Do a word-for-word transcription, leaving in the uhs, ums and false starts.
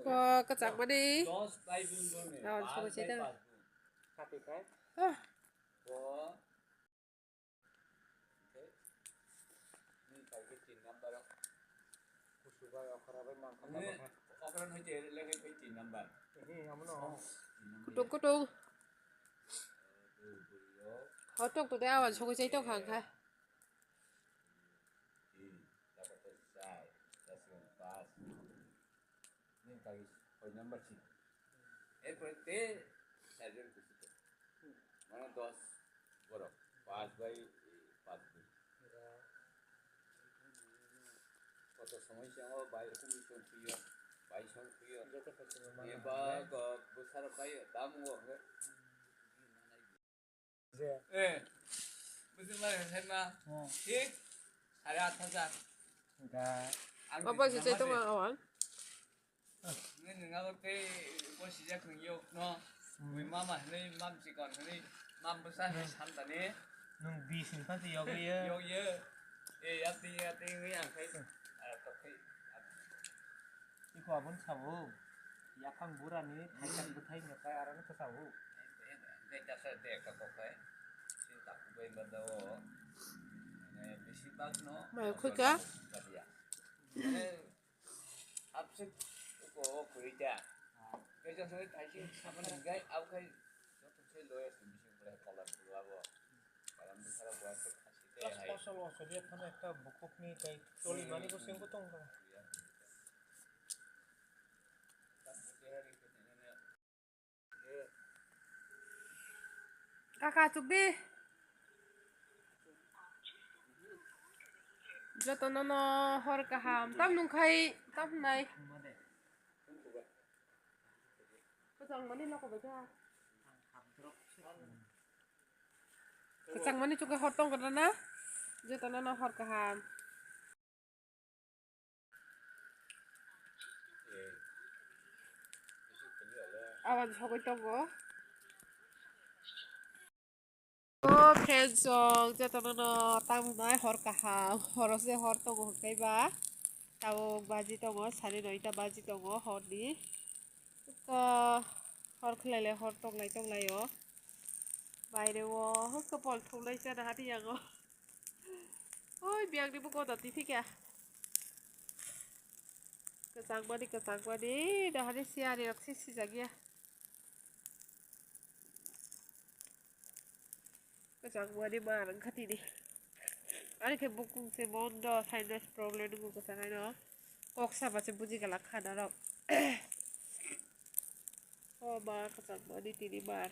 Ko kwchangmani. Dos bai gun gun ne, Rawan pas sobo bai chai tong. Pas gun. Thirty five. Ah. Bo. Ni kai ke tin number. Kusu bai okra bai mangkha. Ni okra ni je lege kai tin number. Ni amono. Tin number. Kutung kutung. Hotok to de awan sobo chai tong khang kha. Tin, dapat char, das gun pas. Nini kaki koi number si. Erpore te side kusi to. Mane dos borok, pas bai pas bai. Koto somoi se o bai kum song piyo, bai song piyo. Joto koto mane. Eba go busar bai damu o. Je. Eh. Busi ma hai ma. Hmm. Thik. Sare at hajar. Ga. Ang Apa bisa sih itu nama mah sih. Awan? Ini nengah lo teh, bos sejak neng yok no. Hmm. Wih mama ini mam cikon ini mam besar ini Hmm. Santa ni. Nung bis ni pasti yok ye. Yok ye. Eh, yati yati ini yang kai. Hmm. Ada tokai. Iko abon sabo. Yaphang burani thaichak bwthai mekai arang kwchao. Mai khwika? Mane, abswk ko khwika. Kaisa soi thaisi saman hingkai, abo khai joto se loya simi simi bole kolam bwlabo. Kolam bwsara bo aswk khasi te hai. Asol asol ya phano ekta bukhukni tei choli mani bo sengbo tong kha. Kaka chukdi. Jotono no hor kaham. Tam nung khai, tam nai. Kwchang mani loko bai kha. Kwchang mani chukhe hor tong kha na. Jotono no hor kaham. Awan sogwi tongo. O friends rok, jotono no tamo nai hor kaham, horo se hor tongo hwnkhe ba tabuk baji tongo, sari noita baji tongo horni. Hor khlai lai hor tonglai tonglai o baire o kwpal thumlai chana hati yango. Oi, biyang ni buko da tithika. Kwchang mani, kwchang mani, dahani siyari rok si sijak ya. Kwchang mani mar wngkha tini. Ani khe bukung se bondo, sinus problem nungo kwchang haino. Kok saba se buji gala khana rok. O ma, kwchang mani tini mar.